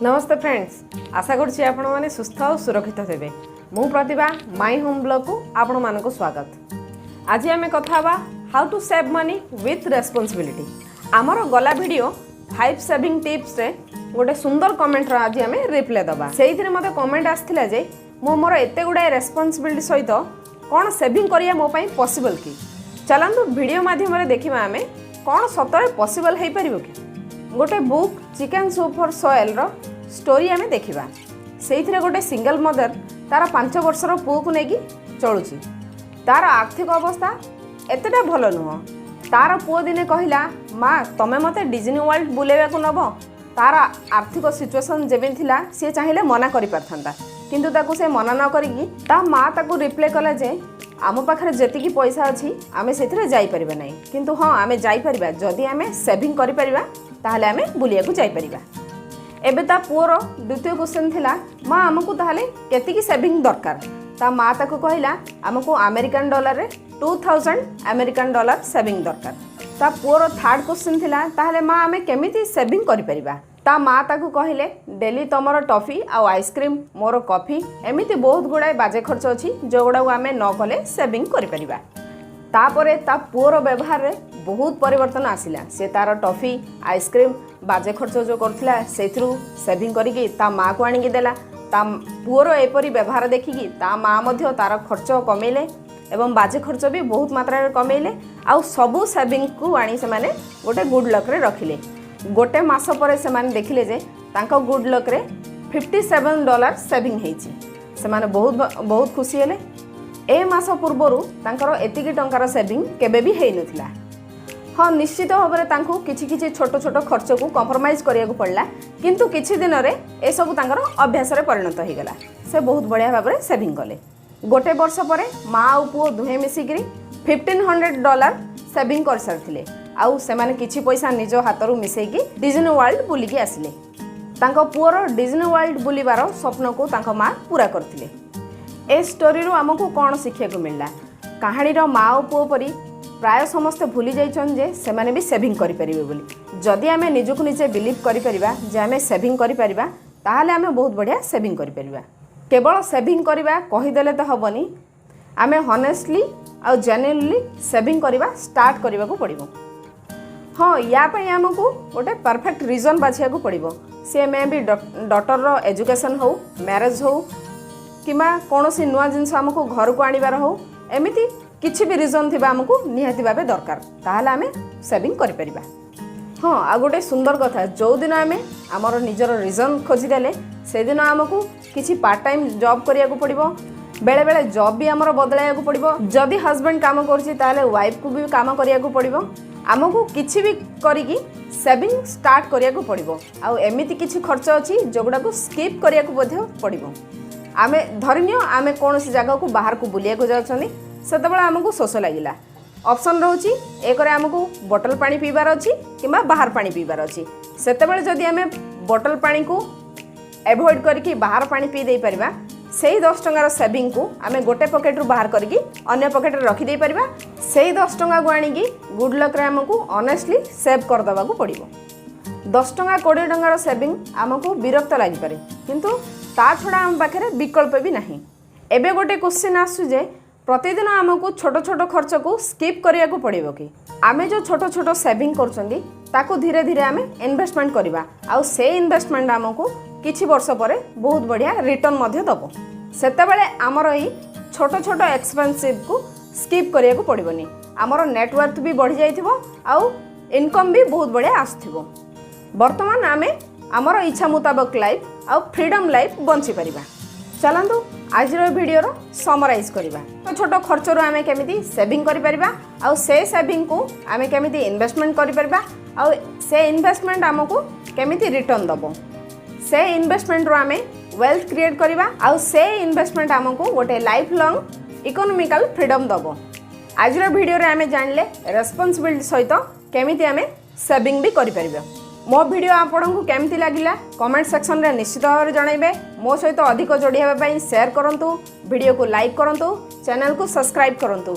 ନମସ୍ତେ friends, ଆଶା କରୁଛି ଆପଣମାନେ ସୁସ୍ଥ ଆଉ ସୁରକ୍ଷିତ ଥିବେ। ମୁଁ ପ୍ରତିଭା, ମାଇ ହୋମ୍ ବ୍ଲଗ୍କୁ ଆପଣମାନଙ୍କୁ ସ୍ୱାଗତ। ଆଜି ଆମେ କଥା ହେବା how to save money with responsibility। ଆମର ଗଲା ଭିଡ଼ିଓ ଫାଇଭ୍ ସେଭିଂ ଟିପ୍ସରେ ଗୋଟେ ସୁନ୍ଦର କମେଣ୍ଟର ଆଜି ଆମେ ରିପ୍ଲାଏ ଦେବା। ସେଇଥିରେ ମୋତେ କମେଣ୍ଟ ଆସିଥିଲା ଯେ ମୁଁ ମୋର ଏତେ ଗୁଡ଼ାଏ ରେସ୍ପନ୍ସିବିଲିଟି ସହିତ କ'ଣ ସେଭିଂ କରିବା ମୋ ପାଇଁ ପସିବଲ୍ କି? ଚାଲନ୍ତୁ, ଭିଡ଼ିଓ ମାଧ୍ୟମରେ ଦେଖିବା ଆମେ କ'ଣ ସତରେ ପସିବଲ୍ ହେଇପାରିବ କି। ଗୋଟେ ବୁକ୍ ଚିକେନ୍ ସୁପ୍ ଫର୍ ସୋଲ୍ର ଷ୍ଟୋରି ଆମେ ଦେଖିବା। ସେଇଥିରେ ଗୋଟେ ସିଙ୍ଗଲ ମଦର ତାର 5 ବର୍ଷର ପୁଅକୁ ନେଇକି ଚଳୁଛି। ତାର ଆର୍ଥିକ ଅବସ୍ଥା ଏତେଟା ଭଲ ନୁହଁ। ତାର ପୁଅ ଦିନେ କହିଲା, "ମା, ତମେ ମୋତେ ଡିଜନି ୱାର୍ଲଡ ବୁଲେଇବାକୁ ନେବ?" ତାର ଆର୍ଥିକ ସିଚୁଏସନ୍ ଯେମିତି ଥିଲା, ସିଏ ଚାହିଁଲେ ମନା କରିପାରିଥାନ୍ତା। କିନ୍ତୁ ତାକୁ ସେ ମନା ନ କରିକି ତା ମା ତାକୁ ରିପ୍ଲାଏ କଲା ଯେ ଆମ ପାଖରେ ଯେତିକି ପଇସା ଅଛି, ଆମେ ସେଥିରେ ଯାଇପାରିବା ନାହିଁ। କିନ୍ତୁ ହଁ, ଆମେ ଯାଇପାରିବା, ଯଦି ଆମେ ସେଭିଂ କରିପାରିବା, ତାହେଲେ ଆମେ ବୁଲିବାକୁ ଯାଇପାରିବା। ଏବେ ତା ପୁଅର ଦ୍ୱିତୀୟ କ୍ୱେଶ୍ଚନ୍ ଥିଲା, "ମା, ଆମକୁ ତାହେଲେ କେତିକି ସେଭିଂ ଦରକାର?" ତା ମା ତାକୁ କହିଲା, "ଆମକୁ ଆମେରିକାନ ଡଲାରରେ 2000 ଆମେରିକାନ ଡଲାର ସେଭିଂ ଦରକାର।" ତା ପୁଅର ଥାର୍ଡ଼ କ୍ୱେଶ୍ଚନ୍ ଥିଲା, "ତାହେଲେ ମା, ଆମେ କେମିତି ସେଭିଂ କରିପାରିବା?" ତା ମା ତାକୁ କହିଲେ, "ଡେଲି ତମର ଟଫି ଆଉ ଆଇସ୍କ୍ରିମ୍, ମୋର କଫି, ଏମିତି ବହୁତ ଗୁଡ଼ାଏ ବାଜେ ଖର୍ଚ୍ଚ ଅଛି, ଯେଉଁଗୁଡ଼ାକୁ ଆମେ ନ କଲେ ସେଭିଂ କରିପାରିବା।" ତାପରେ ତା ପୁଅର ବ୍ୟବହାରରେ ବହୁତ ପରିବର୍ତ୍ତନ ଆସିଲା। ସେ ତାର ଟଫି, ଆଇସ୍କ୍ରିମ୍, ବାଜେ ଖର୍ଚ୍ଚ ଯେଉଁ କରୁଥିଲା, ସେଇଥିରୁ ସେଭିଂ କରିକି ତା ମାଆକୁ ଆଣିକି ଦେଲା। ତା ପୁଅର ଏପରି ବ୍ୟବହାର ଦେଖିକି ତା ମା ମଧ୍ୟ ତାର ଖର୍ଚ୍ଚ କମେଇଲେ ଏବଂ ବାଜେ ଖର୍ଚ୍ଚ ବି ବହୁତ ମାତ୍ରାରେ କମେଇଲେ। ଆଉ ସବୁ ସେଭିଂକୁ ଆଣି ସେମାନେ ଗୋଟେ ଗୁଡ୍ ଲକ୍ରେ ରଖିଲେ। ଗୋଟେ ମାସ ପରେ ସେମାନେ ଦେଖିଲେ ଯେ ତାଙ୍କ ଗୁଡ୍ ଲକ୍ରେ $57 ସେଭିଂ ହେଇଛି। ସେମାନେ ବହୁତ ବହୁତ ଖୁସି ହେଲେ। ଏ ମାସ ପୂର୍ବରୁ ତାଙ୍କର ଏତିକି ଟଙ୍କାର ସେଭିଂ କେବେ ବି ହେଇନଥିଲା। ହଁ, ନିଶ୍ଚିତ ଭାବରେ ତାଙ୍କୁ କିଛି କିଛି ଛୋଟ ଛୋଟ ଖର୍ଚ୍ଚକୁ କମ୍ପ୍ରମାଇଜ୍ କରିବାକୁ ପଡ଼ିଲା। କିନ୍ତୁ କିଛି ଦିନରେ ଏସବୁ ତାଙ୍କର ଅଭ୍ୟାସରେ ପରିଣତ ହେଇଗଲା। ସେ ବହୁତ ବଢ଼ିଆ ଭାବରେ ସେଭିଂ କଲେ। ଗୋଟେ ବର୍ଷ ପରେ ମା ଆଉ ପୁଅ ଦୁହେଁ ମିଶିକିରି $1500 ସେଭିଂ କରିସାରିଥିଲେ। ଆଉ ସେମାନେ କିଛି ପଇସା ନିଜ ହାତରୁ ମିଶେଇକି ଡିଜନି ୱାର୍ଲଡ ବୁଲିକି ଆସିଲେ। ତାଙ୍କ ପୁଅର ଡିଜନି ୱାର୍ଲଡ ବୁଲିବାର ସ୍ୱପ୍ନକୁ ତାଙ୍କ ମା ପୂରା କରିଥିଲେ। ଏ ଷ୍ଟୋରିରୁ ଆମକୁ କ'ଣ ଶିଖିବାକୁ ମିଳିଲା? କାହାଣୀର ମା ଓ ପୁଅ ପରି ପ୍ରାୟ ସମସ୍ତେ ଭୁଲି ଯାଇଛନ୍ତି ଯେ ସେମାନେ ବି ସେଭିଂ କରିପାରିବେ ବୋଲି। ଯଦି ଆମେ ନିଜକୁ ନିଜେ ବିଲିଭ୍ କରିପାରିବା ଯେ ଆମେ ସେଭିଂ କରିପାରିବା, ତାହେଲେ ଆମେ ବହୁତ ବଢ଼ିଆ ସେଭିଂ କରିପାରିବା। କେବଳ ସେଭିଂ କରିବା କହିଦେଲେ ତ ହେବନି, ଆମେ ହନେଷ୍ଟଲି ଆଉ ଜେନ୍ୟୁନଲି ସେଭିଂ କରିବା ଷ୍ଟାର୍ଟ କରିବାକୁ ପଡ଼ିବ। ହଁ, ୟା ପାଇଁ ଆମକୁ ଗୋଟେ ପରଫେକ୍ଟ ରିଜନ୍ ବାଛିବାକୁ ପଡ଼ିବ। ସିଏ ମେ ବି ଡଟରର ଏଜୁକେସନ୍ ହେଉ, ମ୍ୟାରେଜ୍ ହେଉ କିମ୍ବା କୌଣସି ନୂଆ ଜିନିଷ ଆମକୁ ଘରକୁ ଆଣିବାର ହେଉ, ଏମିତି କିଛି ବି ରିଜନ୍ ଥିବା ଆମକୁ ନିହାତି ଭାବେ ଦରକାର। ତାହେଲେ ଆମେ ସେଭିଂ କରିପାରିବା। ହଁ, ଆଉ ଗୋଟେ ସୁନ୍ଦର କଥା, ଯେଉଁଦିନ ଆମେ ଆମର ନିଜର ରିଜନ୍ ଖୋଜିଦେଲେ, ସେଦିନ ଆମକୁ କିଛି ପାର୍ଟ ଟାଇମ୍ ଜବ୍ କରିବାକୁ ପଡ଼ିବ। ବେଳେବେଳେ ଜବ୍ ବି ଆମର ବଦଳାଇବାକୁ ପଡ଼ିବ। ଯଦି ହଜବେଣ୍ଡ କାମ କରୁଛି, ତାହେଲେ ୱାଇଫ୍କୁ ବି କାମ କରିବାକୁ ପଡ଼ିବ। ଆମକୁ କିଛି ବି କରିକି ସେଭିଂ ଷ୍ଟାର୍ଟ କରିବାକୁ ପଡ଼ିବ। ଆଉ ଏମିତି କିଛି ଖର୍ଚ୍ଚ ଅଛି, ଯେଉଁଗୁଡ଼ାକୁ ସ୍କିପ୍ କରିବାକୁ ମଧ୍ୟ ପଡ଼ିବ। ଆମେ ଧରିନିଅ, ଆମେ କୌଣସି ଜାଗାକୁ ବାହାରକୁ ବୁଲିବାକୁ ଯାଉଛନ୍ତି। ସେତେବେଳେ ଆମକୁ ଶୋଷ ଲାଗିଲା। ଅପସନ୍ ରହୁଛି, ଏକରେ ଆମକୁ ବୋଟଲ ପାଣି ପିଇବାର ଅଛି କିମ୍ବା ବାହାର ପାଣି ପିଇବାର ଅଛି। ସେତେବେଳେ ଯଦି ଆମେ ବୋଟଲ ପାଣିକୁ ଆଭଏଡ଼ କରିକି ବାହାର ପାଣି ପିଇ ଦେଇପାରିବା, ସେଇ 10 ଟଙ୍କାର ସେଭିଂକୁ ଆମେ ଗୋଟେ ପକେଟରୁ ବାହାର କରିକି ଅନ୍ୟ ପକେଟରେ ରଖିଦେଇପାରିବା। ସେଇ 10 ଟଙ୍କାକୁ ଆଣିକି ଗୁଡ୍ ଲକ୍ରେ ଆମକୁ ଅନେଷ୍ଟଲି ସେଭ୍ କରିଦେବାକୁ ପଡ଼ିବ। 10 ଟଙ୍କା, 20 ଟଙ୍କାର ସେଭିଂ ଆମକୁ ବିରକ୍ତ ଲାଗିପାରେ, କିନ୍ତୁ ତା ଛଡ଼ା ଆମ ପାଖରେ ବିକଳ୍ପ ବି ନାହିଁ। ଏବେ ଗୋଟେ କ୍ୱେଶ୍ଚିନ୍ ଆସୁଛି ଯେ ପ୍ରତିଦିନ ଆମକୁ ଛୋଟ ଛୋଟ ଖର୍ଚ୍ଚକୁ ସ୍କିପ୍ କରିବାକୁ ପଡ଼ିବ କି? ଆମେ ଯେଉଁ ଛୋଟ ଛୋଟ ସେଭିଂ କରୁଛନ୍ତି, ତାକୁ ଧୀରେ ଧୀରେ ଆମେ ଇନଭେଷ୍ଟମେଣ୍ଟ କରିବା। ଆଉ ସେ ଇନଭେଷ୍ଟମେଣ୍ଟ ଆମକୁ କିଛି ବର୍ଷ ପରେ ବହୁତ ବଢ଼ିଆ ରିଟର୍ନ ମଧ୍ୟ ଦେବ। ସେତେବେଳେ ଆମର ଏଇ ଛୋଟ ଛୋଟ ଏକ୍ସପେନ୍ସିଭକୁ ସ୍କିପ୍ କରିବାକୁ ପଡ଼ିବନି। ଆମର ନେଟୱାର୍ଥ ବି ବଢ଼ିଯାଇଥିବ ଆଉ ଇନକମ୍ ବି ବହୁତ ବଢ଼ିଆ ଆସୁଥିବ। ବର୍ତ୍ତମାନ ଆମେ ଆମର ଇଚ୍ଛା ମୁତାବକ ଲାଇଫ୍ ଆଉ ଫ୍ରିଡ଼ମ୍ ଲାଇଫ୍ ବଞ୍ଚିପାରିବା। ଚାଲନ୍ତୁ, ଆଜିର ଭିଡ଼ିଓର ସମରାଇଜ୍ କରିବା। ଛୋଟ ଖର୍ଚ୍ଚରୁ ଆମେ କେମିତି ସେଭିଂ କରିପାରିବା ଆଉ ସେ ସେଭିଂକୁ ଆମେ କେମିତି ଇନଭେଷ୍ଟମେଣ୍ଟ କରିପାରିବା ଆଉ ସେ ଇନଭେଷ୍ଟମେଣ୍ଟ ଆମକୁ କେମିତି ରିଟର୍ନ ଦେବ। ସେ ଇନଭେଷ୍ଟମେଣ୍ଟରୁ ଆମେ ୱେଲ୍ଥ କ୍ରିଏଟ୍ କରିବା ଆଉ ସେ ଇନଭେଷ୍ଟମେଣ୍ଟ ଆମକୁ ଗୋଟେ ଲାଇଫ୍ ଲଙ୍ଗ୍ ଇକୋନୋମିକାଲ ଫ୍ରିଡ଼ମ୍ ଦେବ। ଆଜିର ଭିଡ଼ିଓରେ ଆମେ ଜାଣିଲେ ରେସ୍ପନ୍ସିବିଲିଟି ସହିତ କେମିତି ଆମେ ସେଭିଂ ବି କରିପାରିବା। ମୋ ଭିଡ଼ିଓ ଆପଣଙ୍କୁ କେମିତି ଲାଗିଲା, କମେଣ୍ଟ ସେକ୍ସନରେ ନିଶ୍ଚିତ ଭାବରେ ଜଣାଇବେ। ମୋ ସହିତ ଅଧିକ ଯୋଡ଼ି ହେବା ପାଇଁ ସେୟାର କରନ୍ତୁ, ଭିଡ଼ିଓକୁ ଲାଇକ୍ କରନ୍ତୁ, ଚ୍ୟାନେଲକୁ ସବସ୍କ୍ରାଇବ୍ କରନ୍ତୁ।